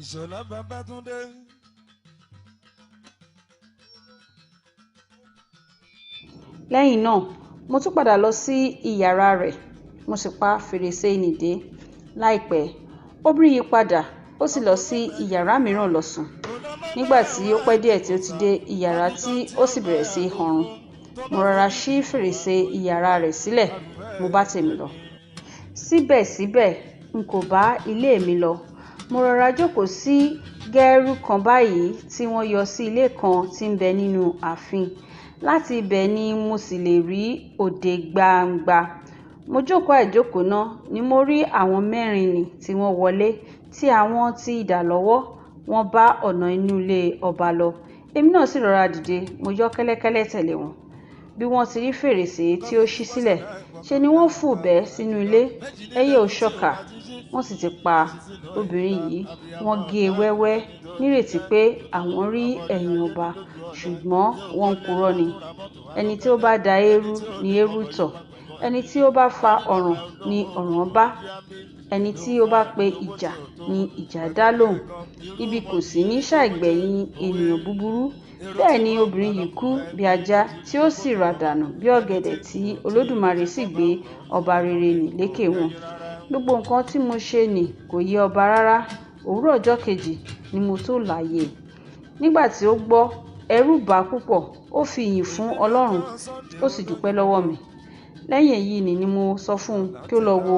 Ìṣọ̀lá Babátúndé. Lẹ́yìn náà mo tún padà lọ sí iyàrá rẹ̀, mo sì pa fèrèsé nì dé. Láìpẹ́, obìnrin yìí padà, ó sì lọ sí iyàrá mìíràn lọ sùn. Nígbà tí ó pẹ́ díẹ̀ tí ó ti dé iyàrá tí ó sì bẹ̀rẹ̀ sí í hanrun, mo rọra ṣí fèrèsé iyàrá rẹ̀ sílẹ̀, mo bá tèmi lọ. Síbẹ̀síbẹ̀, n kò bá ilé mi lọ. Mo rọra jókòó sí gẹ́ẹ́rú kan báyìí tí wọ́n yọ sí ilé kan tí ń bẹ nínú ààfin. Láti ibẹ̀ ni mo sì lè rí òde gbangba. Mo jókòó àìjókòó ná ni mo rí àwọn mẹ́rin nì tí wọ́n wọlé, tí àwọn ti idà lọ́wọ́, wọ́n bá ọ̀nà inú ilé ọba lọ. Èmi náà sì rọra dìde, mo yọ́ kẹ́lẹ́kẹ́lẹ́ tẹ̀lé wọn. Bí wọ́n ti rí fèrèsé tí ó ṣí sílẹ̀, ṣe ni wọ́n fò bẹ́ sínú ilé. Ẹyẹ ò ṣọ̀kà, wọ́n sì ti pa obìnrin yìí, wọ́n gé e wẹ́wẹ́ nírètí pé àwọn rí ẹ̀yìn ọba, ṣùgbọ́n wọ́n ń purọ́ ni. Ẹni tí ó bá da eérú ni eérú tọ̀, ẹni tí ó bá fa ọ̀ràn ni ọ̀ràn bá, ẹni tí ó bá pe ìjà ni ìjà dá lóhùn. Ibi kò sì ní ṣàìgbẹ̀yìn ènìyàn búburú. Bẹ́ẹ̀ ni obìnrin yìí kú bí ajá tí ó sì rà dànù bí ọ̀gẹ̀dẹ̀ tí Olódùmarè sì gbé ọba rere nì lékè wọn. Gbogbo nǹkan tí mo ṣe nì kò yé ọba rárá. Òwúrọ̀ ọjọ́ kejì ni mo tó láyè. Nígbà tí ó gbọ́, ẹ̀rù bà á púpọ̀, ó fi ìyìn fún Ọlọ́run, ó sì dúpẹ́ lọ́wọ́ mi. Lẹ́yìn èyí ni mo sọ fún un kí ó lọ wo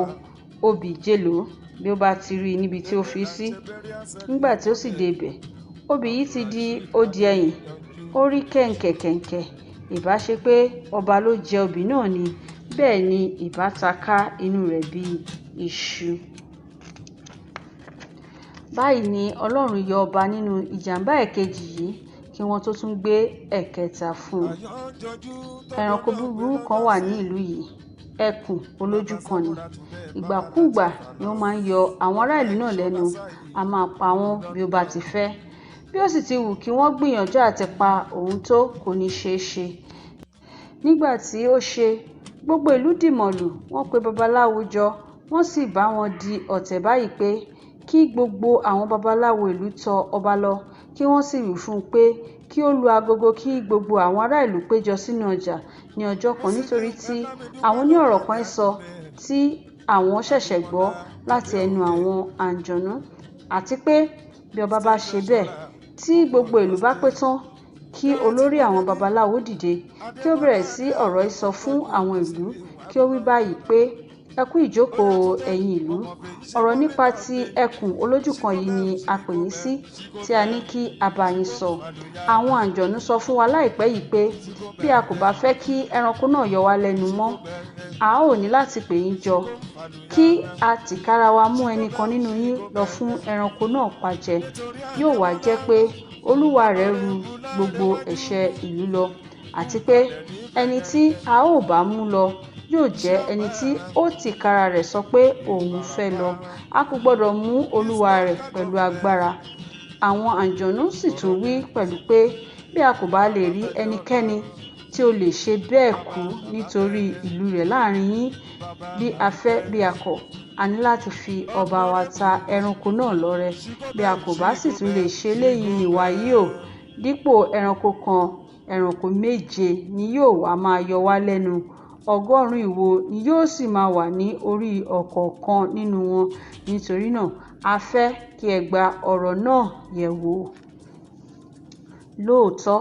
obì jélòó bí ó bá ti rí i níbi tí ó fi sí. Nígbà tí ó sì dé ibẹ̀, obì yìí ti di odi ẹ̀yìn, ó rí kẹ̀ǹkẹ̀kẹ̀ǹkẹ̀. Ìbá ṣe pé ọba ló jẹ obì náà ni, bẹ́ẹ̀ ni ìbá ta ká inú rẹ̀ bí iṣu. Báyìí ni Ọlọ́run yọ ọba nínú ìjàm̀bá ẹ̀kejì yìí kí wọ́n tó tún gbé ẹ̀kẹta fún un. Ẹranko búburú kan wà ní ìlú yìí, ẹkùn olójú kan ni. Ìgbàkúùgbà ni ó máa ń yọ àwọn ará ìlú náà lẹ́nu, a máa pa wọ́n bí ó bá ti fẹ́. Bí ó sì ti wù kí wọ́n gbìyànjú àti pa òun tó kò ní ṣeé ṣe. Nígbà tí ó ṣe, gbogbo ìlú dìmọ̀lù, wọ́n pe babaláwo jọ, wọ́n sì bá wọn di ọ̀tẹ̀ báyìí pé kí gbogbo àwọn babaláwo ìlú tọ ọba lọ, kí wọ́n sì wí fún un pé kí ó lu agogo kí gbogbo àwọn ará ìlú péjọ sínú ọjà ní ọjọ́ kan nítorí tí àwọn ní ọ̀rọ̀ kan sọ tí àwọn ṣẹ̀ṣẹ̀ gbọ́ láti ẹnu àwọn àǹjọ̀nú, àti pé bí ọba bá ṣe bẹ́ẹ̀, tí gbogbo ìlú bá pé tán, kí olórí àwọn babaláwo dìde, kí ó bẹ̀rẹ̀ sí ọ̀rọ̀ sísọ fún àwọn ìlú, kí ó wí báyìí pé, ẹ kú ìjókòó ẹ̀yin ìlú. Ọ̀rọ̀ nípa ti ẹkùn olójú kan yìí ni a pè yín sí, tí a ní kí a bá yín sọ. Àwọn àǹjọ̀nú sọ fún wa láìpẹ́ yìí pé bí a kò bá fẹ́ kí ẹranko náà yọ wá lẹ́nu mọ́, a ó ní láti pè yín jọ, kí a tìkára wa mú ẹnìkan nínú yín lọ fún ẹranko náà pa jẹ. Yóò wá jẹ́ pé olúwa rẹ̀ ru gbogbo ẹ̀ṣẹ̀ ìlú lọ, àti pé ẹni tí a ó bá mú lọ yóò jẹ́ ẹni tí ó tìkára rẹ̀ sọ pé òun fẹ́ lọ. A kò gbọdọ̀ mú olúwa rẹ̀ pẹ̀lú agbára. Àwọn àǹjọ̀nú sì tún wí pẹ̀lú pé bí a kò bá lè rí ẹnikẹ́ni tí ó lè ṣe bẹ́ẹ̀ kú nítorí ìlú rẹ̀ láàrin yín, bí a fẹ́ bí a kọ̀, a ní láti fi ọba wa ta ẹranko náà lọ́rẹ. Bí a kò bá sì tún lè ṣe eléyìí ní wàyí o, dípò ẹranko kan, ẹranko méje ni yóò wá máa yọ wá lẹ́nu. 100 ìwo ni yóò sì máa wà ní orí ọ̀kọ̀ọ̀kan nínú wọn. Nítorí náà, a fẹ́ kí ẹ gba ọ̀rọ̀ náà yẹ̀ wò. Lóòótọ́,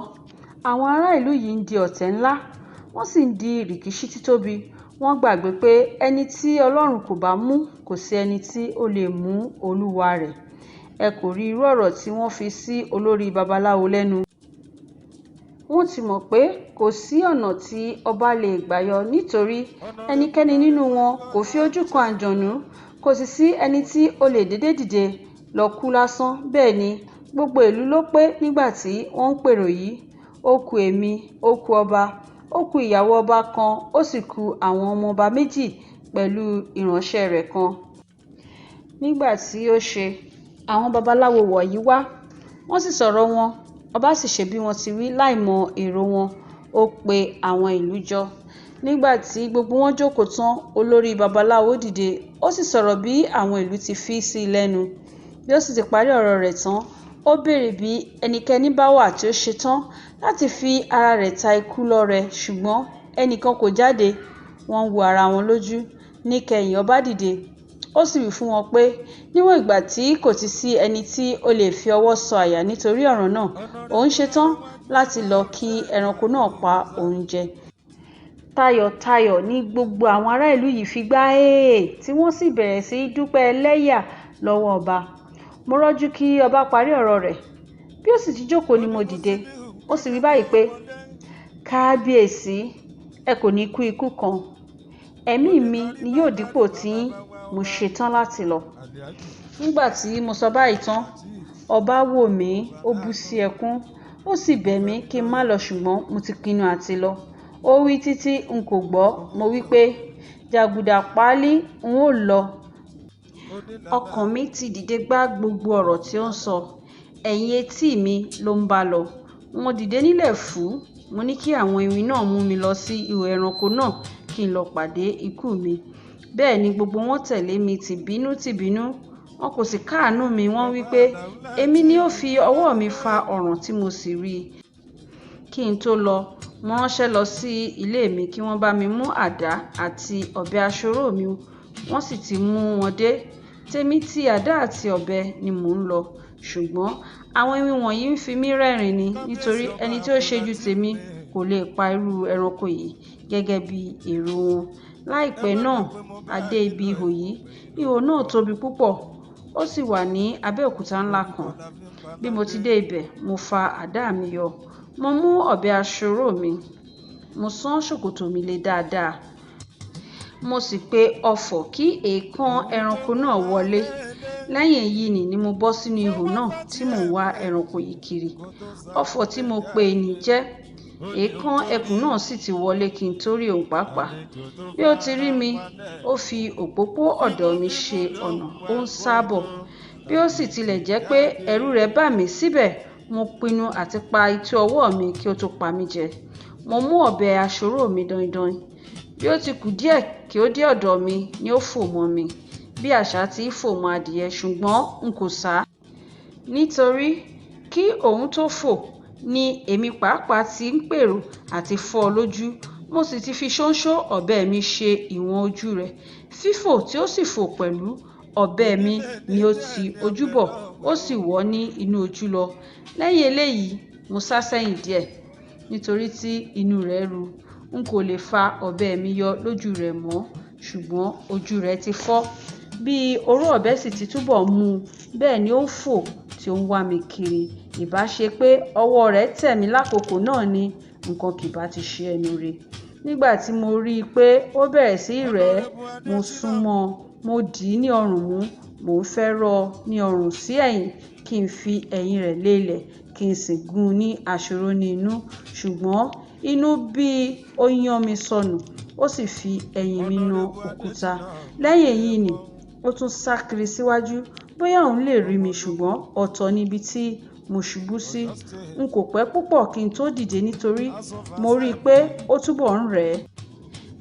àwọn ará ìlú yìí ń di ọ̀tẹ̀ ńlá, wọ́n sì ń di rìkíṣí títóbi. Wọ́n gbàgbé pé ẹni tí Ọlọ́run kò bá mú, kò sí ẹni tí ó lè mú olúwa rẹ̀. Ẹ kò rí irú ọ̀rọ̀ tí wọ́n fi sí olórí babaláwo lẹ́nu. Wọ́n ti mọ̀ pé kò sí ọ̀nà tí ọba lè gbà yọ nítorí ẹnikẹ́ni nínú wọn kò fi ojú kan àǹjọ̀nú, kò sì sí ẹni tí ó lè dédé dìde lọ kú lásán. Bẹ́ẹ̀ ni gbogbo ìlú ló pé nígbà tí wọ́n ń pèrò yìí. Ó ku èmi, ó ku ọba, ó ku ìyàwó ọba kan, ó sì ku àwọn ọmọ ọba méjì pẹ̀lú ìránṣẹ́ rẹ̀ kan. Nígbà tí ó ṣe, àwọn babaláwo wọ̀nyí wá, wọ́n sì sọ̀rọ̀ wọn, ọba sì ṣe bí wọ́n ti wí láìmọ èrò wọn, ó pe àwọn ìlú jọ. Nígbà tí gbogbo wọn jókòó tán, olórí babaláwo dìde, ó sì sọ̀rọ̀ bí àwọn ìlú ti fi sí lẹ́nu. Bí ó sì ti parí ọ̀rọ̀ rẹ̀ tán, ó béèrè bí ẹnikẹ́ni bá wà tí ó ṣetán láti fi ara rẹ̀ ta ikú lọ́rẹ, ṣùgbọ́n ẹnìkan kò jáde. Wọ́n ń wo ara wọn lójú. Níkẹyìn ọba dìde, ó sì wí fún wọn pé níwọ̀n ìgbà tí kò ti sí ẹni tí ó lè fi ọwọ́ sọ àyà nítorí ọ̀ràn náà, òun ṣetán láti lọ kí ẹranko náà pa òun jẹ. Tayọ̀tayọ̀ ni gbogbo àwọn ará ìlú yìí fi gbá "héè" tí wọ́n sì bẹ̀rẹ̀ sí í dúpẹ́ ẹlẹ́yà lọ́wọ́ ọba. Mo rọ́jú kí ọba parí ọ̀rọ̀ rẹ̀. Bí ó sì ti jókòó ni mo dìde. Mo sì wí báyìí pé, "Kábíyèsí, ẹ kò ní kú ikú kan. Ẹ̀mí mi ni yóò dípò tiyín. Mo ṣetán láti lọ." Nígbà tí mo sọ báyìí tán, ọba wò mí, ó bú sí ẹkún, ó sì bẹ̀ mí kí n má lọ, ṣùgbọ́n mo ti pinnu àti lọ. Ó wí títí n kò gbọ́. Mo wí pé, "Jàgùdà páálí, n ó lọ." Ọkàn mi ti dìde gbá gbogbo ọ̀rọ̀ tí ó ń sọ. Ẹ̀yìn etí mi ló ń bá lọ. Mo dìde nílẹ̀ fú. Mo ní kí àwọn iwin náà mú mi lọ sí ihò ẹranko náà kí n lọ pàdé ikú mi. Bẹ́ẹ̀ ni gbogbo wọn tẹ̀lé mi tìbínú tìbínú. Wọn kò sì káàánú mi. Wọ́n wí pé èmi ni ó fi ọwọ́ mi fa ọ̀ràn tí mo sì rí. Kí n tó lọ, mo ránṣẹ́ lọ sí ilé mi kí wọ́n bá mi mú àdá àti ọ̀bẹ aṣọ́rò mi. Wọ́n sì ti mú wọn dé. Tèmi ti àdá àti ọ̀bẹ ni mò ń lọ. Ṣùgbọ́n àwọn iwin wọ̀nyí ń fi mí rẹ́rìn-ín ni, nítorí ẹni tí ó ṣe ju tèmi kò lè pa irú ẹranko yìí gẹ́gẹ́ bí èrò wọn. Láìpẹ́ náà, a dé ibi ihò yìí. Ihò náà tóbi púpọ̀, ó sì wà ní abẹ́ òkúta ńlá kan. Bí mo ti dé ibẹ̀, mo fa àdá mi yọ. Mo mú ọ̀bẹ aṣọ́rò mi. Mo sán ṣòkòtò mi lé dáadáa. Mo sì pe ọfọ̀ kí èèkàn ẹranko náà wọlé. Lẹ́yìn èyí ni mo bọ́ sínú ihò náà tí mò ń wá ẹranko yìí kiri. Ọfọ̀ tí mo pè ní jẹ́. Èèkàn ẹkùn náà sì ti wọlé kí n tó rí òun pàápàá. Bí ó ti rí mi, ó fi òpópó ọ̀dọ̀ mi ṣe ọ̀nà, ó ń sá bọ̀. Bí ó sì tilẹ̀ jẹ́ pé ẹ̀rù rẹ̀ bà mí síbẹ̀, mo pinnu àti pa itú ọwọ́ mi kí ó tó pa mí jẹ. Mo mú ọ̀bẹ aṣọ́rò mi daindain. Bí ó ti kù díẹ̀ kí ó dé ọ̀dọ̀ mi ni ó fò mọ́ mi, bí àṣá tí í fò mọ́ adìẹ, ṣùgbọ́n n kò sá. Nítorí kí òun tó fò ni èmi pàápàá ti ń pèrò àti fọ́ ọ lójú. Mo sì ti fi ṣóńṣó ọ̀bẹ mi ṣe ìwọ̀n ojú rẹ̀. Fífò tí ó sì fò pẹ̀lú ọ̀bẹ mi ni ó ti ojú bọ̀, ó sì wọ́ ní inú ojú lọ. Lẹ́yìn eléyìí, mo sá sẹ́yìn díẹ̀, nítorí tí inú rẹ̀ ru. N kò lè fa ọ̀bẹ mi yọ lójú rẹ̀ mọ́, ṣùgbọ́n ojú rẹ̀ ti fọ́. Bí oró ọ̀bẹ sì ti túbọ̀ mú un, bẹ́ẹ̀ ni ó ń fò tí ó ń wá mi kiri. Ìbá ṣe pé ọwọ́ rẹ̀ tẹ̀ mí lákòókò náà ni nǹkan kì bá ti ṣe ẹnu re. Nígbà tí mo rí i pé ó bẹ̀rẹ̀ sí í rẹ̀ ẹ́, mo sún mọ́ ọn, mo dì í ní ọrùn mú. Mò ń fẹ́ rọ́ ọ ní ọrùn sí ẹ̀yìn kí n fi ẹ̀yìn rẹ̀ lélẹ̀ kí n sì gún un ní aṣọ́rò ní inú. Ṣùgbọ́n inú bí ó yán mi sọnù, ó sì fi ẹ̀yìn mi na òkúta. Lẹ́yìn èyí ni ó tún sá kiri síwájú bóyá òun lè rí mi, ṣùgbọ́n ọ̀tọ̀ ni ibi tí mo ṣubú sí. N kò pẹ́ púpọ̀ kí n tó dìde nítorí mo rí i pé ó túbọ̀ ń rẹ̀ ẹ́.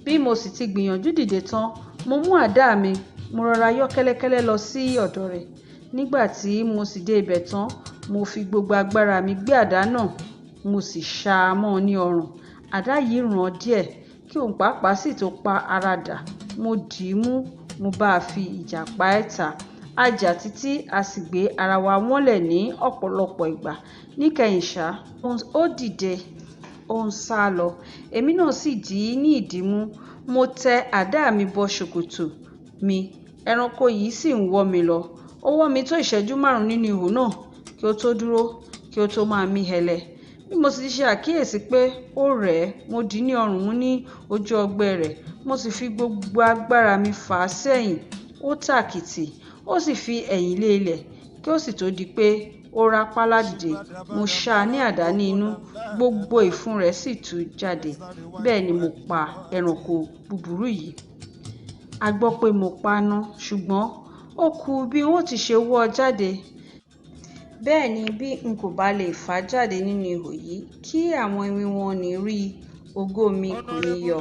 Bí mo sì ti gbìyànjú dìde tán, mo mú àdá mi, mo rọra yọ́ kẹ́lẹ́kẹ́lẹ́ lọ sí ọ̀dọ̀ rẹ̀. Nígbà tí mo sì dé ibẹ̀ tán, mo fi gbogbo agbára mi gbé àdá náà, mo sì ṣá a mọ́ ní ọrùn. Àdá yìí ràn díẹ̀ kí òun pàápàá sì tó pa ara dà. Mo dì í mú, mo bá fi ìjà pa ẹ́ ta. A jà títí a sì gbé ara wa wọ́nlẹ̀ ní ọ̀pọ̀lọpọ̀ ìgbà. Níkẹyìn ṣá, ó dìde, ó ń sá lọ. Èmi náà sì dì í ní ìdìmú. Mo tẹ àdá mi bọ ṣòkòtò mi. Ẹranko yìí sì ń wọ́ mi lọ. Ó wọ́ mi tó ìṣẹ́jú márùn-ún nínú ihò náà kí ó tó dúró, kí ó tó máa mí hẹlẹ. Bí mo sì ti ṣe àkíyèsí pé ó rẹ̀ ẹ́, mo dì í ní ọrùn mú ní ojú ọgbẹ́ rẹ̀. Mo sì fi gbogbo agbára mi fà á sẹ́yìn. Ó tàkìtì, ó sì fi ẹ̀yìn lé ilẹ̀ kí ó sì tó di pé ó rápálá dìde. Mo ṣá a ní àdá ní inú, gbogbo ìfun rẹ̀ sì tú jáde. Bẹ́ẹ̀ ni mo pa ẹranko búburú yìí. A gbọ́ pé mo pa á ná, ṣùgbọ́n ó kù bí n ó ti ṣe wọ́ ọ jáde. Bẹ́ẹ̀ ni bí n kò bá lè fà á jáde nínú ihò yìí kí àwọn iwin wọ̀n-ọn-nì rí i, ògo mi kò ní yọ.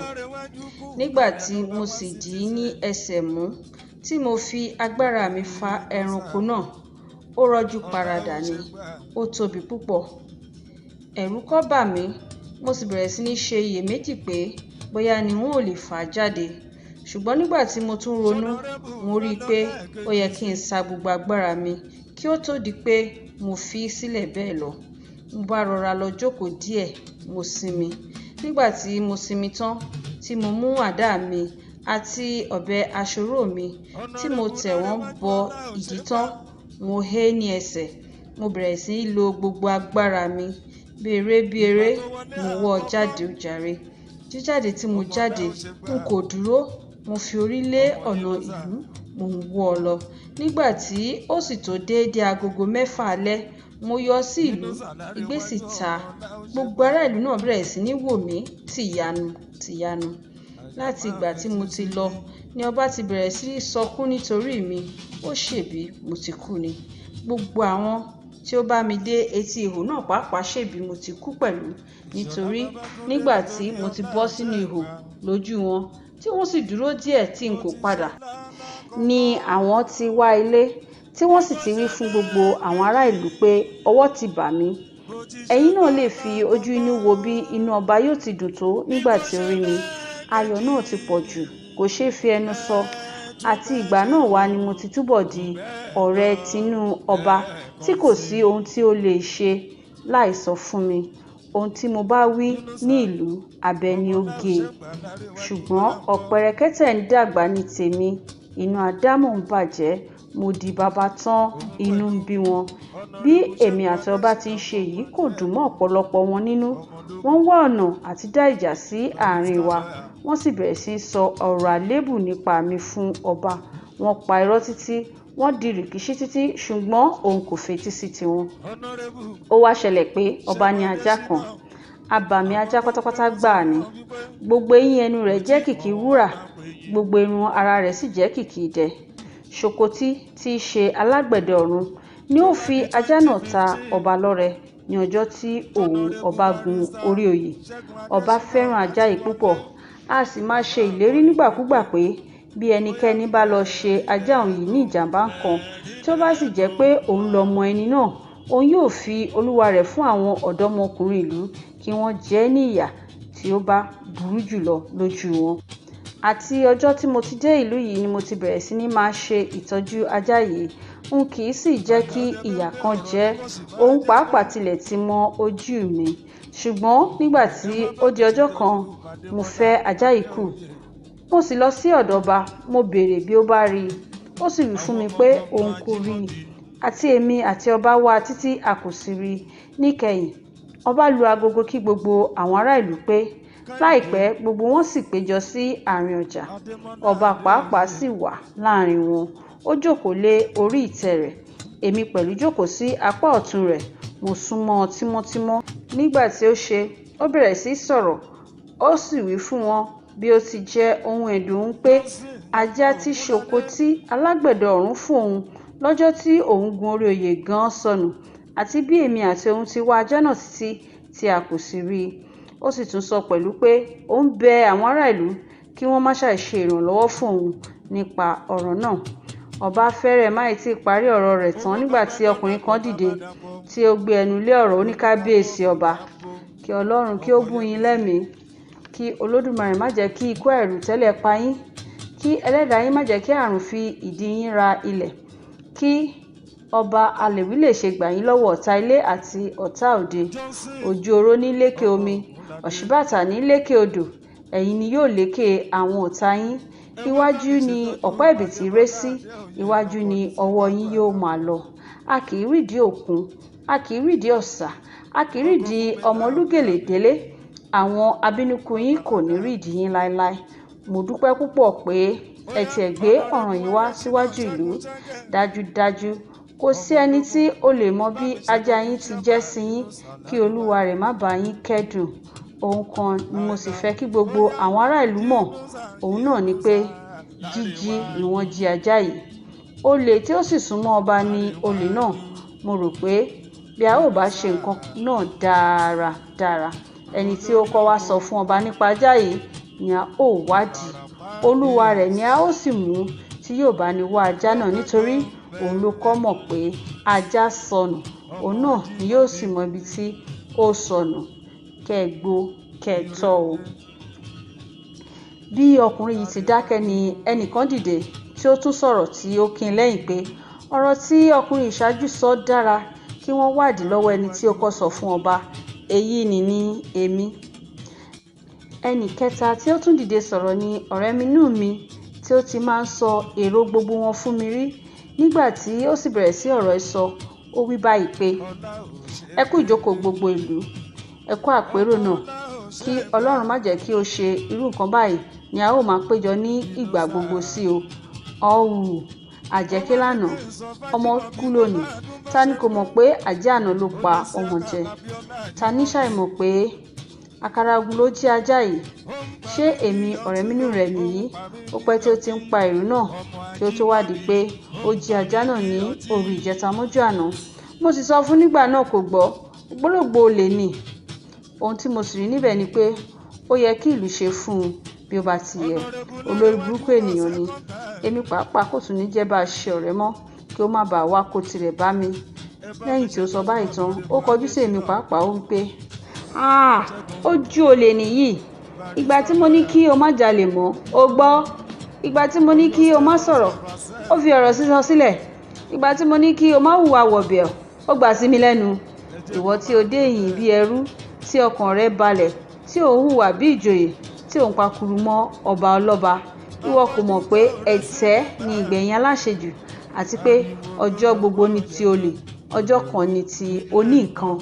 Nígbà tí mo sì dì í ní ẹsẹ̀ mú, tí mo fi agbára mi fa ẹranko náà, Ó rọ́jú paradà ni, ó tóbi púpọ̀. Ẹ̀rù kọ́ bà mí, mo sì bẹ̀rẹ̀ sí ní ṣe iyèméjì pé bóyá ni n ó lè fà á jáde. Ṣùgbọ́n nígbà tí mo tún ronú, mo rí i pé ó yẹ kí n sa gbogbo agbára mi kí ó tó di pé mo fi í sílẹ̀ bẹ́ẹ̀ lọ. Mo bá rọra lọ jókòó díẹ̀, mo sinmi. Nígbà tí mo sinmi tán, tí mo mú àdá mi àti ọ̀bẹ aṣọrò mi, tí mo tẹ̀ wọ́n bọ ìdí tán, mo hé ní ẹsẹ̀. Mo bẹ̀rẹ̀ sí í lo gbogbo agbára mi. Bí eré bí eré, mo wọ́ ọ jáde ojàre. Jíjáde tí mo jáde, n kò dúró. Mo fi orí lé ọ̀nà ìlú, mò ń wọ́ ọ lọ. Nígbà tí ó sì tó déédé agogo 6 alẹ́, mo yọ sí ìlú, igbe sì ta. Gbogbo ará ìlú náà bẹ̀rẹ̀ sí ní wò mí tìyanu tìyanu. Láti ìgbà tí mo ti lọ ni ọba ti bẹ̀rẹ̀ sí í sọkún nítorí mi. Ó ṣèbí mo ti kú ni. Gbogbo àwọn tí ó bá mi dé etí ihò náà pàápàá ṣèbí mo ti kú pẹ̀lú, nítorí nígbà tí mo ti bọ́ sínú ihò lójú wọn, tí wọ́n sì dúró díẹ̀ tí n kò padà, ni àwọn ti wá ilé, tí wọ́n sì ti wí fún gbogbo àwọn ará ìlú pé ọwọ́ ti bà mí. Ẹ̀yin náà lè fi ojú inú wo bí inú ọba yóò ti dùn tó nígbà tí ó rí mi. Ayọ̀ náà ti pọ̀ jù, kò ṣeé fi ẹnu sọ. Àti ìgbà náà wá ni mo ti túbọ̀ di ọ̀rẹ́ tinú ọba tí kò sí ohun tí ó lè ṣe láì sọ fún mi. Ohun tí mo bá wí ní ìlú, abẹ ni ó gé e. Ṣùgbọ́n ọ̀pẹ̀rẹ̀kẹ̀tẹ̀ ń dàgbà ní tèmi, inú àdámọ̀ ń bàjẹ́. Mo di baba tán, inú ń bí wọn. Bí èmi àti ọba ti ń ṣe yìí kò dùn mọ́ ọ̀pọ̀lọpọ̀ wọn nínú. Wọ́n wá ọ̀nà àti dá ìjà sí àárín wa. Wọ́n sì bẹ̀rẹ̀ sí í sọ ọ̀rọ̀ àléébù nípa mi fún ọba. Wọ́n pa irọ́ títí, wọ́n di rìkíṣí títí, ṣùgbọ́n òun kò fetí sí tiwọn. Ó wá ṣẹlẹ̀ pé ọba ní ajá kan. Abàmì ajá pátápátá gbáà ni. Gbogbo eyín ẹnu rẹ̀ jẹ́ kìkì wúrà, gbogbo irun ara rẹ̀ sì jẹ́ kìkì idẹ. Ṣòkòtí tí í ṣe alágbẹ̀dẹ ọ̀run ni ó fi ajá náà ta ọba lọ́rẹ ní ọjọ́ tí òun ọba gun orí oyè. Ọba fẹ́ràn ajá yìí púpọ̀. A sì máa ṣe ìlérí nígbàkúgbà pé bí ẹnikẹ́ni bá lọ ṣe ajá òun yìí ní ìjàmbá kan, tí ó bá sì jẹ́ pé òun lọmọ ẹni náà, òun yóò fi olúwa rẹ̀ fún àwọn ọ̀dọ́mọkùnrin ìlú kí wọ́n jẹ ẹ́ ní ìyà tí ó bá burú jùlọ lójú wọn. Àti ọjọ́ tí mo ti dé ìlú yìí ni mo ti bẹ̀rẹ̀ sí ní máa ṣe ìtọ́jú ajá yìí. N kì í sì jẹ́ kí ìyà kan jẹ ẹ́. Òun pàápàá tilẹ̀ ti mọ ojú mi. Ṣùgbọ́n nígbà tí ó di ọjọ́ kan, mo fẹ́ ajá yìí kù. Mo sì lọ sí ọ̀dọ̀ ọba, mo béèrè bí ó bá rí i. Ó sì wí fún mi pé òun kò rí i. Àti èmi àti ọba wá títí a kò sì rí i. Níkẹyìn, ọba lu agogo kí gbogbo àwọn ará ìlú pé láìpẹ́ gbogbo wọn sì péjọ sí àárín ọjà. Ọba pàápàá sì wà láàrin wọn. Ó jókòó lé orí ìtẹ́ rẹ̀. Èmi pẹ̀lú jókòó sí apá ọ̀tún rẹ̀. Mo sún mọ́ ọ tímọ́tímọ́. Nígbà tí ó ṣe, ó bẹ̀rẹ̀ sí í sọ̀rọ̀. Ó sì wí fún wọn bí ó ti jẹ́ ohun ẹ̀dùn òun pé ajá tí Ṣòkòtí alágbẹ̀dẹ ọ̀run fún òun lọ́jọ́ tí òun gun orí oyè gan-an sọnù, àti bí èmi àti òun ti wá ajá náà títí tí a kò sì rí i. Ó sì tún sọ pẹ̀lú pé òun bẹ àwọn ará ìlú kí wọ́n má ṣàì ṣe ìrànlọ́wọ́ fún òun nípa ọ̀rọ̀ náà. Ọba fẹ́rẹ̀ má ì tí parí ọ̀rọ̀ rẹ̀ tán nígbà tí ọkùnrin kan dìde tí ó gbé ẹnu lé ọ̀rọ̀ oníkábíyèsí ọba. Kí Ọlọ́run kí ó bùn yín lẹ́mìí, kí Olódùmarè má jẹ́ kí ikú àìròtẹ́lẹ̀ pa yín, kí ẹlẹ́dàá yín má jẹ́ kí àrùn fi ìdí yín ra ilẹ̀, kí ọba alèwílèṣe gbà yín lọ́wọ́ ọ̀tá ilé àti ọ̀tá òde. Ojú oró ní lékè omi, òṣíbàtà ní lékè odò, ẹ̀yin ni yóò lékè àwọn ọ̀tá yín. Iwájú ni ọ̀pá ẹ̀bìtì ré sí, iwájú ni ọwọ́ yín yóò máa lọ. A kì í rídìí òkun, a kì í rídìí ọ̀sà, a kì í rídìí ọmọlúgèlè délé. Àwọn abínúkú yín kò ní rídìí yín láéláé. Mo dúpẹ́ púpọ̀ pé ẹ tiẹ̀ gbé ọ̀ràn yìí wá síwájú ìlú. Dájúdájú, kò sí ẹni tí ó lè mọ bí ajá yín ti jẹ́ sí yín kí olúwa rẹ̀ má bá yín kẹ́dùn. Ohun kan ni mo sì fẹ́ kí gbogbo àwọn ará ìlú mọ̀, òun náà ni pé jíjí ni wọ́n jí ajá yìí. Olè tí ó sì súnmọ́ ọba ni olè náà. Mo rò pé bí a ó bá ṣe nǹkan náà dáradára, ẹni tí ó kọ́ wá sọ fún ọba nípa ajá yìí ni a ó wádìí. Olúwa rẹ̀ ni a ó sì mú tí yóò bá ní wá ajá náà, nítorí Òun ló kọ́ mọ̀ pé ajá sọnù, òun náà ni yóò sì mọ ibi tí ó sọnù. Kẹ́ ẹ gbó, kẹ́ ẹ tọ́ o. Bí ọkùnrin yìí ti dákẹ́ ni ẹnìkan dìde tí ó tún sọ̀rọ̀ tí ó kín lẹ́yìn pé ọ̀rọ̀ tí ọkùnrin ìṣáájú sọ dára, kí wọ́n wádìí lọ́wọ́ ẹni tí ó kọ́ sọ fún ọba. Èyí ni ní èmi. Ẹnì kẹta tí ó tún dìde sọ̀rọ̀ ni ọ̀rẹ́minú mi tí ó ti máa ń sọ èrò gbogbo wọn fún mi rí. Nígbà tí ó sì bẹ̀rẹ̀ sí ọ̀rọ̀ sọ, ó wí báyìí pé, ẹ kú ìjókòó gbogbo ìlú, ẹ kú àpérò náà. Kí Ọlọ́run má jẹ́ kí ó ṣe irú nǹkan báyìí ni a ó máa péjọ ní ìgbà gbogbo sí o. Ọ̀wù, àjẹ́ké lánàá, ọmọ kú lónìí. Ta ni kò mọ̀ pé àjẹ́ àná ló pa ọmọ jẹ? Ta ní ṣàìmọ̀ pé àkàrà ogun ló jí ajá yìí? Ṣé èmi ọ̀rẹ́minú rẹ̀ nìyí? Ó pẹ́ tí ó ti ń pa ìlú náà kí ó tó wádìí pé ó jí ajá náà ní òru ìjẹta mọ́jú àná. Mo sì sọ fún nígbà náà kò gbọ́. Ògbólógbòó olè ni. Ohun tí mo sì rí níbẹ̀ ni pé ó yẹ kí ìlú ṣe fún un bí ó bá ti yẹ. Olórí burúkú ènìyàn ni. Èmi pàápàá kò tún ní jẹ́ bá ṣe ọ̀rẹ́ mọ́ kí ó má bàa wá kó tirẹ̀ bá mi. Lẹ́yìn tí ó sọ báyìí tán, ó kọjú sí èmi pàápàá, ó wí pé, "Àh! Ojú olè nìyí. Ìgbà tí mo ní kí o má jalè mọ́, o gbọ́. Ìgbà tí mo ní kí o má sọ̀rọ̀, ó fi ọ̀rọ̀ sísọ sílẹ̀. Ìgbà tí mo ní kí o má hùwà wọ̀bìà, ó gbà sí mi lẹ́nu. Ìwọ tí o dé ìhín bí ẹrú, tí ọkàn rẹ balẹ̀, tí ò ń hùwà bí ìjòyè, tí ò ń pakuru mọ́ ọba ọlọ́ba. Ìwọ kò mọ̀ pé ẹ̀tẹ́ ni ìgbẹ̀yìn aláṣejù, àti pé ọjọ́ gbogbo ni ti olè, ọjọ́ kan ni ti oní nǹkan.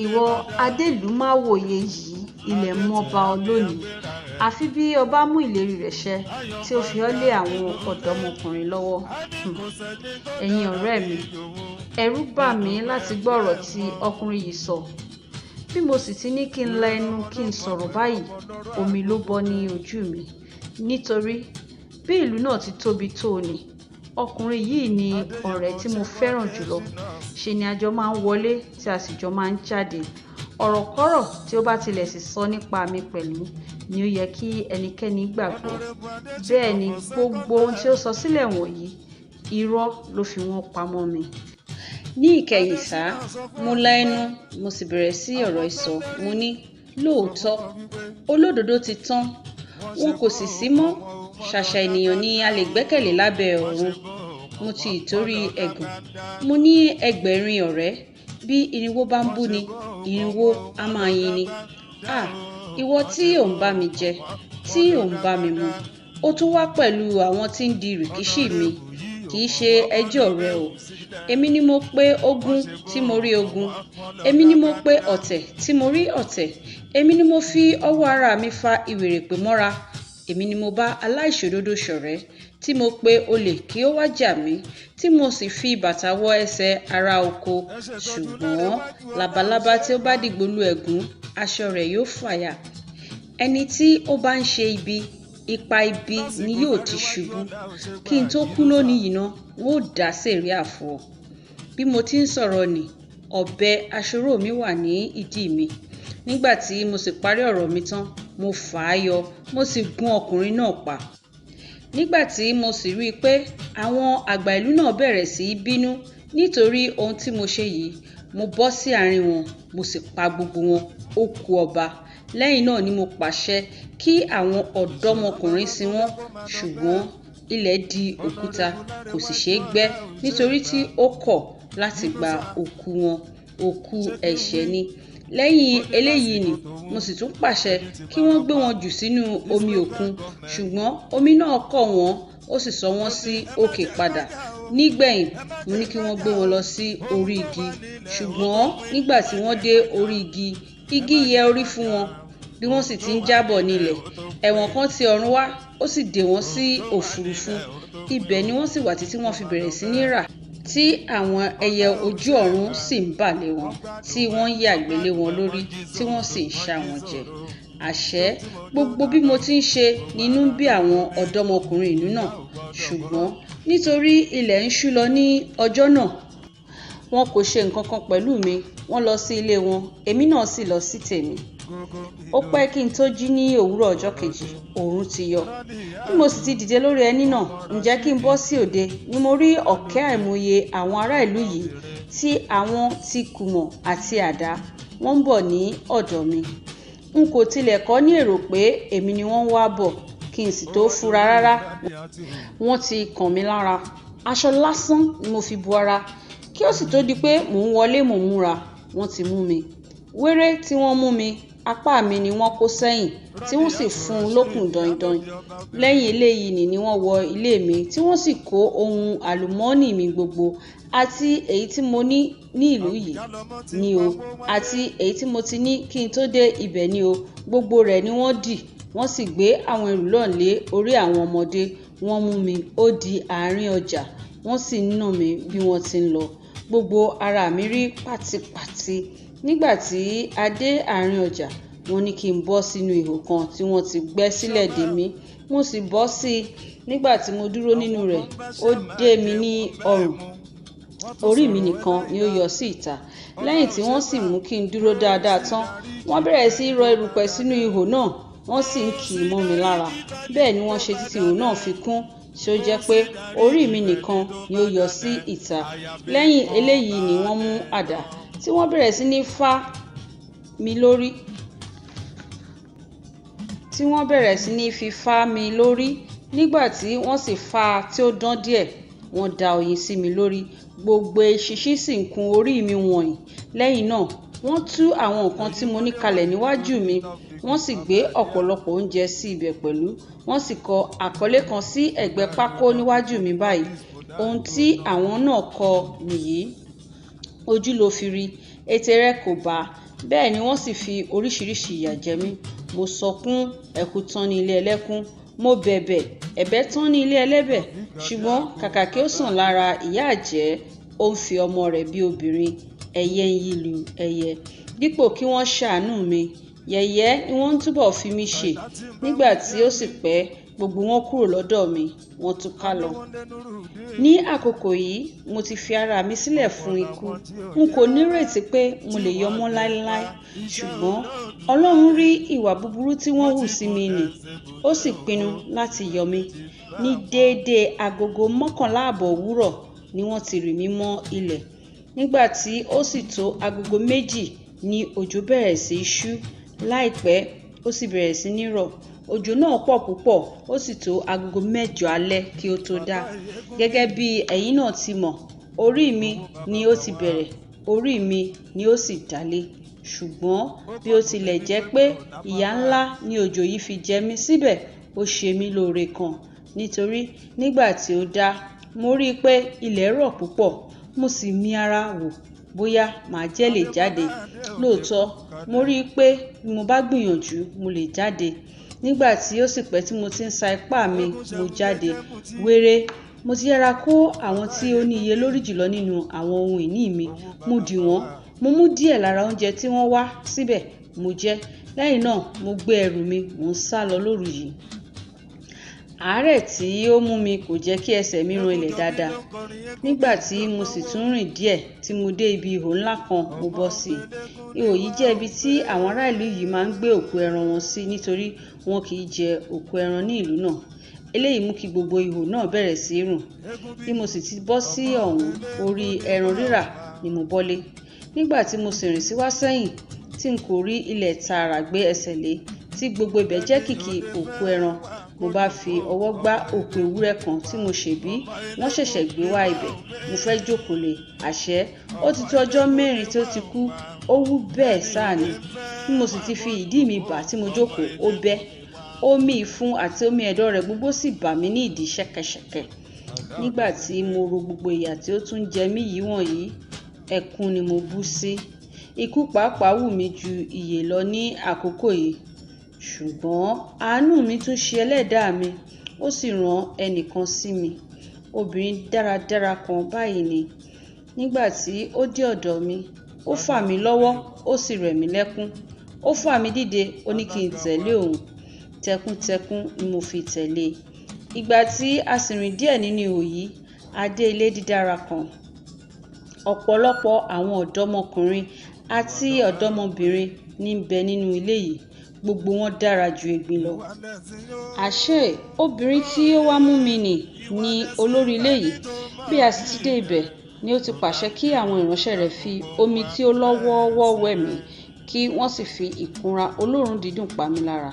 Ìwọ adélùmáwòye yìí, ilẹ̀ mọ́ bá ọ lónìí. Àfi bí ọba mú ìlérí rẹ̀ ṣẹ tí ó fi ọ́ lé àwọn ọ̀dọ́mọkùnrin lọ́wọ́." Ẹ̀yin ọ̀rẹ́ mi, ẹ̀rù bà mí láti gbọ́ ọ̀rọ̀ tí ọkùnrin yìí sọ. Bí mo sì ti ní kí n la ẹnu kí n sọ̀rọ̀ báyìí, omi ló bọ́ ní ojú mi. Nítorí bí ìlú náà ti tóbi tó ni, ọkùnrin yìí ni ọ̀rẹ́ tí mo fẹ́ràn jùlọ. Ṣe ni a jọ máa ń wọlé tí a sì jọ máa ń jáde. Ọ̀rọ̀kọ́rọ̀ tí ó bá tilẹ̀ sì sọ nípa mi pẹ̀lú ni ó yẹ kí ẹnikẹ́ni gbàgbọ́. Bẹ́ẹ̀ ni gbogbo ohun tí ó sọ sílẹ̀ wọ̀nyí, irọ́ ló fi wọ́n pamọ́ mi. Ní ìkẹyìn sá, mo la ẹnu, mo sì bẹ̀rẹ̀ sí ọ̀rọ̀ ìsọ. Mo ní, lóòótọ́, olódodo ti tán, wọn kò sì sí mọ́. Ṣàṣà ènìyàn ni a lè gbẹ́kẹ̀lé lábẹ́ ọ̀run. Mo ti ìtorí ẹ̀gàn. Mo ní ẹgbẹ̀rin ọ̀rẹ́. Bí irinwó bá ń bú ni, irinwó á máa yin ni. À, ìwọ tí ò ń bá mi jẹ, tí ò ń bá mi mu, ó tún wá pẹ̀lú àwọn tí ń di rìkíṣí mi. Kì í ṣe ẹjọ́ rẹ o. Èmi ni mo pé ogun tí mo rí ogun. Èmi ni mo pé ọ̀tẹ̀ tí mo rí ọ̀tẹ̀. Èmi ni mo fi ọwọ́ ara mi fa ìwèrèpè mọ́ra. Èmi ni mo bá aláìṣòdodo ṣọ̀rẹ́, tí mo pe olè kí ó wá jà mí, tí mo sì fi bàtà wọ ẹsẹ̀ ará oko. Ṣùgbọ́n labalábá tí ó bá dìgbò lu ẹ̀gún, aṣọ rẹ̀ yóò fàya. Ẹni tí ó bá ń ṣe ibi, ipa ibi ni yóò ti ṣubú. Kí n tó kú lónìí yìí ná, wọn ó dá sẹ̀ríà fún ọ. Bí mo ti ń sọ̀rọ̀ nì, ọ̀bẹ aṣọ́rò mi wà ní ìdí mi. Nígbà tí mo sì parí ọ̀rọ̀ mi tán, mo fà á yọ, mo sì gún ọkùnrin náà pa. Nígbà tí mo sì rí i pé àwọn àgbà ìlú náà bẹ̀rẹ̀ sí í bínú nítorí ohun tí mo ṣe yìí, mo bọ́ sí àárín wọn, mo sì pa gbogbo wọn, ó ku ọba. Lẹ́yìn náà ni mo pàṣẹ kí àwọn ọ̀dọ́mọkùnrin sin wọ́n, ṣùgbọ́n ilẹ̀ di òkúta, kò sì ṣe é gbẹ́ nítorí tí ó kọ̀ láti gba òkú wọn. Òkú ẹ̀ṣẹ̀ ni. Lẹ́yìn eléyìí ni mo sì tún pàṣẹ kí wọ́n gbé wọn jù sínú omi òkun, ṣùgbọ́n omi náà kọ̀ wọ́n, ó sì sọ wọ́n sí òkè padà. Nígbẹ̀yìn, mo ní kí wọ́n gbé wọn lọ sí orí igi, ṣùgbọ́n nígbà tí wọ́n dé orí igi, igi yẹ orí fún wọn. Bí wọ́n sì ti ń jábọ̀ nílẹ̀, ẹ̀wọ̀n kan ti ọ̀run wá, ó sì dè wọ́n sí òfurufú. Ibẹ̀ ni wọ́n sì wà títí wọ́n fi bẹ̀rẹ̀ sí ní rà, tí àwọn ẹyẹ ojú ọ̀run sì ń bà lé wọn, tí wọ́n ń yàgbẹ́ lé wọn lórí, tí wọ́n sì ń ṣá wọn jẹ. Àṣé gbogbo bí mo ti ń ṣe nínú ń bí àwọn ọ̀dọ́mọkùnrin ìlú náà, ṣùgbọ́n nítorí ilẹ̀ ń ṣú lọ ní ọjọ́ náà, wọn kò ṣe nǹkan kan pẹ̀lú mi. Wọ́n lọ sí ilé wọn, èmi náà sì lọ sí tèmi. Ó pẹ́ kí n tó jí ní òwúrọ̀ ọjọ́ kejì, oòrùn ti yọ. Bí mo sì ti dìde lórí ẹní náà, ǹjẹ́ kí n bọ́ sí òde ni mo rí ọ̀kẹ́ àìmọye àwọn ará ìlú yìí tí àwọn ti kùmọ̀ àti àdá, wọ́n ń bọ̀ ní ọ̀dọ̀ mi. N kò tilẹ̀ kọ́ ní èrò pé èmi ni wọ́n ń wá bọ̀, kí n sì tó fura rárá. Wọ́n ti kàn mí lára. Aṣọ lásán ni mo fi bo ara. Kí ó sì tó di pé mò ń wọlé mò ń múra, wọ́n ti mú mi. Wéré tí wọ́n mú mi, apá mi ni wọ́n kó sẹ́yìn tí wọ́n sì fún un lókùn daindain. Lẹ́yìn eléyìí ni wọ́n wọ ilé mi tí wọ́n sì kó ohun àlùmọ́nì mi gbogbo àti èyí tí mo ní ní ìlú yìí ni o, àti èyí tí mo ti ní kí n tó dé ibẹ̀ ni o. Gbogbo rẹ̀ ni wọ́n dì, wọ́n sì gbé àwọn ẹrù náà lé orí àwọn ọmọdé. Wọ́n mú mi ó di àárín ọjà, wọ́n sì ń nà mí bí wọ́n ti ń lọ. Gbogbo ara mi rí pàtìpàtì. Nígbà tí a dé àárín ọjà, wọ́n ní kí n bọ́ sínú ihò kan tí wọ́n ti gbẹ́ sílẹ̀ dè mí. Mo sì bọ́ sí i. Nígbà tí mo dúró nínú rẹ̀, ó dé mi ní ọrùn. Orí mi nìkan ni ó yọ sí ìta. Lẹ́yìn tí wọ́n sì mú kí n dúró dáadáa tán, wọ́n bẹ̀rẹ̀ sí í rọ erùpẹ̀ sínú ihò náà, wọ́n sì ń kì í mọ́ mi lára. Bẹ́ẹ̀ ni wọ́n ṣe títí ihò náà fi kún, tí ó jẹ́ pé orí mi nìkan ni ó yọ sí ìta. Lẹ́yìn eléyìí ni wọ́n mú àdá tí wọ́n bẹ̀rẹ̀ sí ní fá mi lórí. Tí wọ́n bẹ̀rẹ̀ sí ní fi fá mi lórí. Nígbà tí wọ́n sì fá a tí ó dán díẹ̀, wọ́n da oyin sí mi lórí. Gbogbo eṣinṣin sì ń kun orí mi wọ̀nyí. Lẹ́yìn náà, wọ́n tú àwọn nǹkan tí mo ní kalẹ̀ níwájú mi. Wọ́n sì gbé ọ̀pọ̀lọpọ̀ oúnjẹ sí ibẹ̀ pẹ̀lú. Wọ́n sì kọ àkọlé kan sí ẹ̀gbẹ́ pákó níwájú mi báyìí. Ohun tí àwọn náà kọ nìyí: ojú ló fi rí, ètè rẹ kò bá. Bẹ́ẹ̀ ni wọ́n sì fi oríṣiríṣi ìyà jẹ mí. Mo sọkún, ẹkún tán ní ilé ẹlẹ́kún. Mo bẹ̀bẹ̀, ẹ̀bẹ̀ tán ní ilé ẹlẹ́bẹ̀. Ṣùgbọ́n kàkà kí ó sàn lára ìyá àjẹ́, ó ń fi ọmọ rẹ̀ bí obìnrin, ẹyẹ ń yí lu ẹyẹ. Dípò kí wọ́n ṣàánú mi, yẹ̀yẹ́ ni wọ́n ń túbọ̀ fi mí ṣe. Nígbà tí ó sì pẹ́, gbogbo wọn kúrò lọ́dọ̀ mi, wọ́n túká lọ. Ní àkókò yìí, mo ti fi ara mi sílẹ̀ fún ikú. N kò nírètí pé mo lè yọ mọ́ láéláé. Ṣùgbọ́n Ọlọ́run rí ìwà búburú tí wọ́n hù sí mi nì, ó sì pinnu láti yọ mí. Ní déédéé agogo 11:30 òwúrọ̀ ni wọ́n ti rì mí mọ́ ilẹ̀. Nígbà tí ó sì tó agogo 2 ni òjò bẹ̀rẹ̀ sí í ṣú. Láìpẹ́, ó sì bẹ̀rẹ̀ sí ní rọ̀. Òjò náà pọ̀ púpọ̀, ó sì tó agogo 8 alẹ́ kí ó tó dá. Gẹ́gẹ́ bí ẹ̀yin náà ti mọ̀, orí mi ni ó ti bẹ̀rẹ̀, orí mi ni ó sì dálé. Ṣùgbọ́n bí ó tilẹ̀ jẹ́ pé ìyà ńlá ni òjò yìí fi jẹ mí síbẹ̀, ó ṣe mí lóore kan. Nítorí nígbà tí ó dá, mo rí i pé ilẹ̀ rọ̀ púpọ̀, mo sì mí ara wò bóyá màá jẹ́ lè jáde. Lóòótọ́, mo rí i pé bí mo bá gbìyànjú, mo lè jáde. Nígbà tí ó sì pẹ́ tí mo ti ń sa ipá mi, mo jáde. Wéré, mo ti yára kó àwọn tí ó ní iye lórí jùlọ nínú àwọn ohun ìní mi. Mo dì wọ́n. Mo mú díẹ̀ lára oúnjẹ tí wọ́n wá síbẹ̀, mo jẹ. Lẹ́yìn náà, mo gbé ẹrù mi, mò ń sá lọ lóru yìí. Àárẹ̀ tí ó mú mi kò jẹ́ kí ẹsẹ̀ mi ran ilẹ̀ dáadáa. Nígbà tí mo sì tún rìn díẹ̀ tí mo dé ibi ihò ńlá kan, mo bọ́ sí i. Ihò yìí jẹ́ ibi tí àwọn ará ìlú yìí máa ń gbé òkú ẹran wọn sí nítorí wọn kì í jẹ òkú ẹran ní ìlú náà. Eléyìí mú kí gbogbo ihò náà bẹ̀rẹ̀ sí í rùn. Bí mo sì ti bọ́ sí ọ̀hún, orí ẹran rírà ni mo bọ́lé. Nígbà tí mo sì rìn síwá sẹ́yìn tí n kò rí ilẹ̀ tààrà gbé ẹsẹ̀ lé, tí gbogbo ibẹ̀ jẹ́ kìkì òkú ẹran, mo bá fi ọwọ́ gbá òkú ewúrẹ́ kan tí mo ṣèbí wọ́n ṣẹ̀ṣẹ̀ gbé wá ibẹ̀. Mo fẹ́ jókòó lé, àṣé ó ti tó ọjọ́ 4 tí ó ti kú, ó wú bẹ́ẹ̀ sáà ni. Bí mo sì ti fi ìdí mi bà tí mo jókòó, ó bẹ́. Omi ìfun àti omi ẹ̀dọ̀ rẹ̀ gbogbo sì bà mí ní ìdí ṣẹ̀kẹ̀ṣẹ̀kẹ̀. Nígbà tí mo ro gbogbo ìyà tí ó tún jẹ mí yìí wọ̀nyí, ẹkún ni mo bú sí. Ikú pàápàá wù mí ju ìyè lọ ní àkókò yìí. Ṣùgbọ́n àánú mi tún ṣe ẹlẹ́dàá mi, ó sì rán ẹnìkan sí mi. Obìnrin dáradára kan báyìí ni. Nígbà tí ó dé ọ̀dọ̀ mi, ó fà mí lọ́wọ́, ó sì rẹ̀ mí lẹ́kún. Ó fà mí dìde, ó ní kí n tẹ̀lé òun. Tẹkúntẹkún ni mo fi tẹ̀lé e. Ìgbà tí a sì rìn díẹ̀ nínú ihò yìí, a dé ilé dídára kan. Ọ̀pọ̀lọpọ̀ àwọn ọ̀dọ́mọkùnrin àti ọ̀dọ́mọbìnrin ní ń bẹ nínú ilé yìí, gbogbo wọn dára ju egbin lọ. Àṣé obìnrin tí ó wá mú mi nì ní olórí ilé yìí. Bí a sì ti dé ibẹ̀ ni ó ti pàṣẹ kí àwọn ìránṣẹ́ rẹ̀ fi omi tí ó lọ́ wọ́ọ́wọ́ wẹ̀ mí, kí wọ́n sì fi ìkunra olóòórùn dídùn pa mí lára.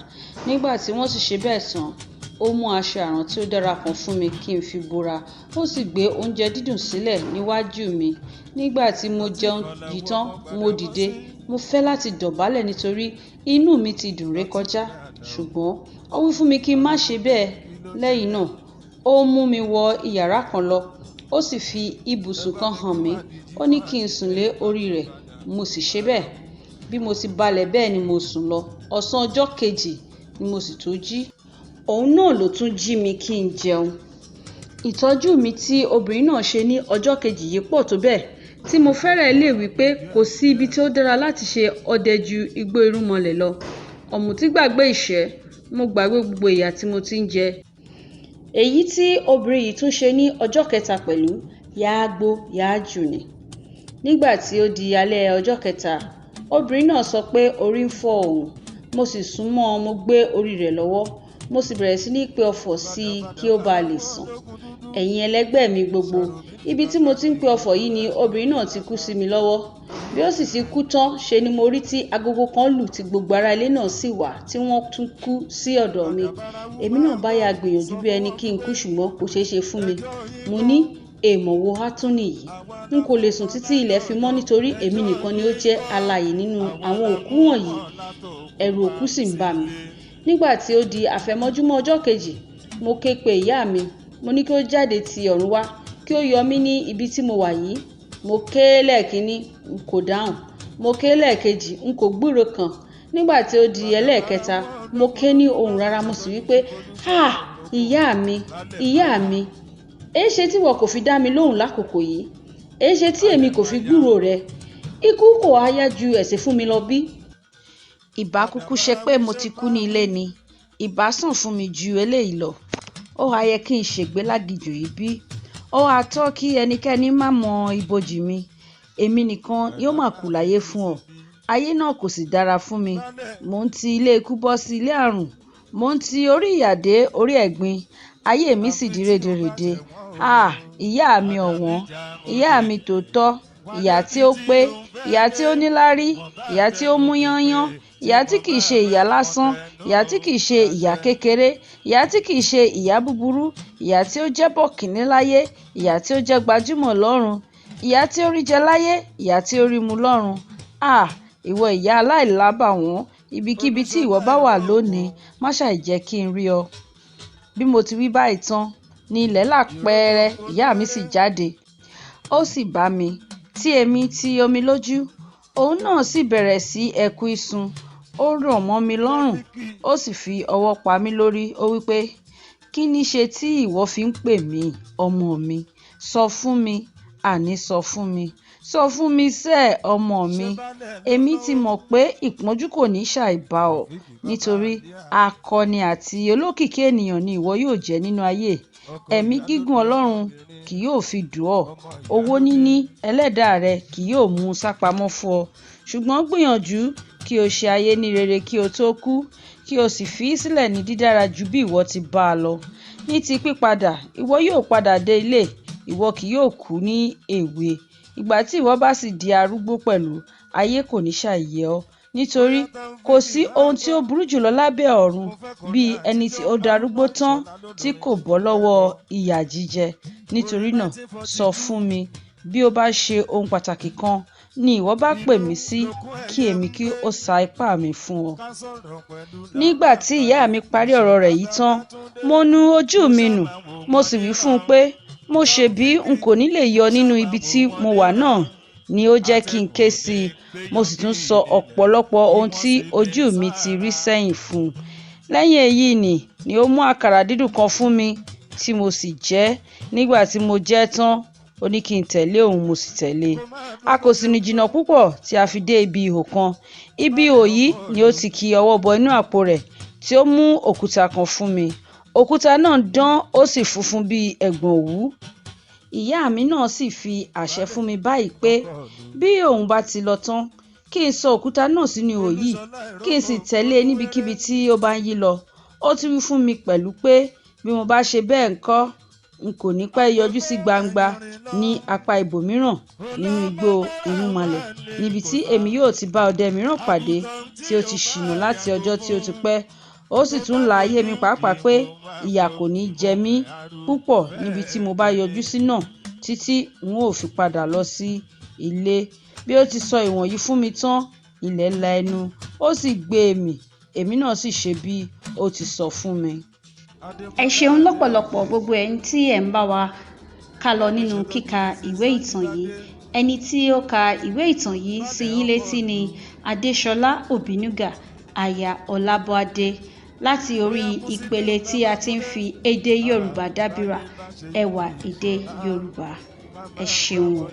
Nígbà tí wọ́n sì ṣe bẹ́ẹ̀ tán, ó mú aṣọ àrán tí ó dára kan fún mi kí n fi bora, ó sì gbé oúnjẹ dídùn sílẹ̀ níwájú mi. Nígbà tí mo jẹun yìí tán, mo dìde. Mo fẹ́ láti dọ̀bálẹ̀ nítorí inú mi ti dùn rékọjá. Ṣùgbọ́n ó wí fún mi kí n má ṣe bẹ́ẹ̀. Lẹ́yìn náà, ó mú mi wọ ìyàrá kan lọ, ó sì fi ibùsùn kan hàn mí. Ó ní kí n sùn lé orí rẹ̀, mo sì ṣe bẹ́ẹ̀. Bí mo ti balẹ̀ bẹ́ẹ̀ ni mo sùn lọ. Ọ̀sán ọjọ́ kejì ni mo sì tó jí. Òun náà ló tún jí mi kí n jẹun. Ìtọ́jú mi tí obìnrin náà ṣe ní ọjọ́ kejì yìí pọ̀ tó bẹ́ẹ̀ tí mo fẹ́rẹ̀ lè wí pé kò sí ibi tí ó dára láti ṣe ọdẹ ju igbó irúnmọlẹ̀ lọ. Ọ̀mùtí gbàgbé ìṣẹ́, mo gbàgbé gbogbo ìyà tí mo ti ń jẹ. Èyí tí obìnrin yìí tún ṣe ní ọjọ́ kẹta pẹ̀lú yáágbó yáájù ni. Nígbà tí ó di alẹ́ ọjọ́ kẹta, obìnrin náà sọ pé orí ń fọ́ òun. Mo sì sún mọ́ ọn, mo gbé orí rẹ̀ lọ́wọ́, mo sì bẹ̀rẹ̀ sí ní pe ọfọ̀ sí i kí ó ba lè sàn. Ẹ̀yin ẹlẹgbẹ́ mi gbogbo, ibi tí mo ti ń pe ọfọ̀ yìí ni obìnrin náà ti kú sí mi lọ́wọ́. Bí ó sì ti kú tán, ṣe ni mo rí tí agogo kan lù tí gbogbo ará ilé náà sì wá tí wọ́n tún kú sí ọ̀dọ̀ mi. Èmi náà bá yá gbìyànjú bí ẹni kí n kú, ṣùgbọ́n kò ṣeé ṣe fún mi. Mo ní èèmọ̀ wo há tún nìyí. N kò lè sùn títí ilẹ̀ fi mọ́ nítorí èmi nìkan ni ó jẹ́ alààyè nínú àwọn òkú wọ̀nyí. Ẹ̀rù òkú sì ń bà mí. Nígbà tí ó di àfẹ̀mọ́júmọ́ ọjọ́ kejì, mo ké pe ìyá mi. Mo ní kí ó jáde ti ọ̀run wá, kí ó yọ mí ní ibi tí mo wà yìí. Mo ké lẹ́ẹ̀kínní, n kò dáhùn. Mo ké lẹ́ẹ̀kejì, n kò gbúròó kan. Nígbà tí ó di ẹlẹ́ẹ̀kẹta, mo ké ní ohùn rara, mo sì wí pé, "Háà! Ìyá mi, ìyá mi, èéṣe tí ìwọ kò fi dá mi lóhùn lákòókò yìí? Èéṣe tí èmi kò fi gbúròó rẹ? Ikú kò há yá ju ẹ̀sín fún mi lọ bí?" Ìbá kúkú ṣe pé mo ti kú ní ilé ni, ìbá sàn fún mi ju eléyìí lọ. Ó ha yẹ kí n ṣègbé láginjù yìí bí? Ó ha tọ́ kí ẹnikẹ́ni má mọ ibojì mi? Èmi nìkan ni ó mà kù láyé fún ọ. Ayé náà kò sì dára fún mi. Mò ń ti ilé ikú bọ́ sí ilé àrùn. Mò ń ti orí ìyà dé orí ẹ̀gbin. Ayé mi sì di rederede. Háà! Ìyá mi ọ̀wọ́n, ìyá mi tòótọ́, ìyá tí ó pé, ìyá tí ó níláárí, ìyá tí ó mú yányán, ìyá tí kì í ṣe ìyá lásán, ìyá tí kì í ṣe ìyá kékeré, ìyá tí kì í ṣe ìyá búburú, ìyá tí ó jẹ́ bọ̀kínní láyé, ìyá tí ó jẹ́ gbajúmọ̀ lọ́run, ìyá tí ó rí jẹ láyé, ìyá tí ó rí mu lọ́run. Háà! Ìwọ ìyá aláìlábàwọ́n, ibikíbi tí ìwọ bá wà lónìí, má ṣàì jẹ́ kí n rí ọ. Bí mo ti wí báyìí tán, ní ilẹ̀ là pẹ́ẹ́rẹ́, ìyá mi sì jáde. Ó sì bá mi, tí èmi ti omi lójú. Òun náà sì bẹ̀rẹ̀ sí ẹkún ìsun. Ó rọ̀ mọ́ mi lọ́rùn, ó sì fi ọwọ́ pa mí lórí. Ó wí pé, "Kí ní ṣe tí ìwọ fi ń pè mí, ọmọ mi? Sọ fún mi, àní sọ fún mi. Sọ fún mi sẹ́, ọmọ mi. Èmi ti mọ̀ pé ìpọ́njú kò ní ṣàì bá ọ, nítorí akọni àti olókìkí ènìyàn ni ìwọ yóò jẹ́ nínú ayé. Ẹ̀mí gígùn Ọlọ́run kì yóò fi dù ọ́. Owó níní ẹlẹ́dàá rẹ kì yóò mú un sápamọ́ fún ọ. Ṣùgbọ́n gbìyànjú kí o ṣe ayé ní rere kí o tó kú, kí o sì fi í sílẹ̀ ní dídára ju bí ìwọ ti bá a lọ. Ní ti pípadà, ìwọ yóò padà dé ilé, ìwọ kì yóò kú ní èwe. Ìgbà tí ìwọ bá sì di arúgbó pẹ̀lú, ayé kò ní ṣàì yẹ ọ́. Nítorí kò sí ohun tí ó burú jùlọ lábẹ́ ọ̀run bí ẹni tí ó darúgbó tán tí kò bọ́ lọ́wọ́ ìyà jíjẹ. Nítorí náà, sọ fún mi, bí ó bá ṣe ohun pàtàkì kan ni ìwọ bá pè mí sí, kí èmi kí ó sa ipá mi fún ọ. Nígbà tí ìyá mi parí ọ̀rọ̀ rẹ̀ yìí tán, mo nu ojú mi nù, mo sì wí fún un pé mo ṣe bí n kò ní lè yọ nínú ibi tí mo wà náà ni ó jẹ́ kí n ké sí i. Mo sì tún sọ ọ̀pọ̀lọpọ̀ ohun tí ojú mi ti rí sẹ́yìn fún un. Lẹ́yìn èyí ni ó mú àkàrà dídùn kan fún mi tí mo sì jẹ. Nígbà tí mo jẹ tán, ó ní kí n tẹ̀lé òun, mo sì tẹ̀lé. A kò sì rìn jìnnà púpọ̀ tí a fi dé ibi ihò kan. Ibi ihò yìí ni ó ti ki ọwọ́ bọ inú àpò rẹ̀ tí ó mú òkúta kan fún mi. Òkúta náà dán, ó sì funfun bí ẹ̀gbọ̀n òwú. Ìyá mi náà sì fi àṣẹ fún mi báyìí pé bí òun bá ti lọ tán, kí n sọ òkúta náà sínú ihò yìí, kí n sì tẹ̀lé e níbikíbi tí ó bá ń yí lọ. Ó tún wí fún mi pẹ̀lú pé bí mo bá ṣe bẹ́ẹ̀ ńkọ́, n kò ní pẹ́ yọjú sí gbangba ní apá ibòmíràn nínú igbó irúnmalẹ̀, níbi tí èmi yóò ti bá ọdẹ mìíràn pàdé tí ó ti ṣìnà láti ọjọ́ tí ó ti pẹ́. Ó sì tún là á yé mi pàápàá pé ìyà kò ní jẹ mí púpọ̀ níbi tí mo bá yọjú sí náà títí n ó fi padà lọ sí ilé. Bí ó ti sọ ìwọ̀nyí fún mi tán, ilẹ̀ la ẹnu, ó sì gbé e mì, èmi náà sì ṣe bí ó ti sọ fún mi. Ẹ ṣeun lọ́pọ̀lọpọ̀ gbogbo ẹ̀yin tí ẹ̀ ń bá wa ká lọ nínú kíka ìwé ìtàn yìí. Ẹni tí ó ka ìwé ìtàn yìí sí yín létí ni Adéṣọlá Òbínúgà, aya Ọlábọ́dé, láti orí ìpele tí a ti ń fi èdè Yorùbá dábìrà, ẹwà èdè Yorùbá. Ẹ ṣeun o.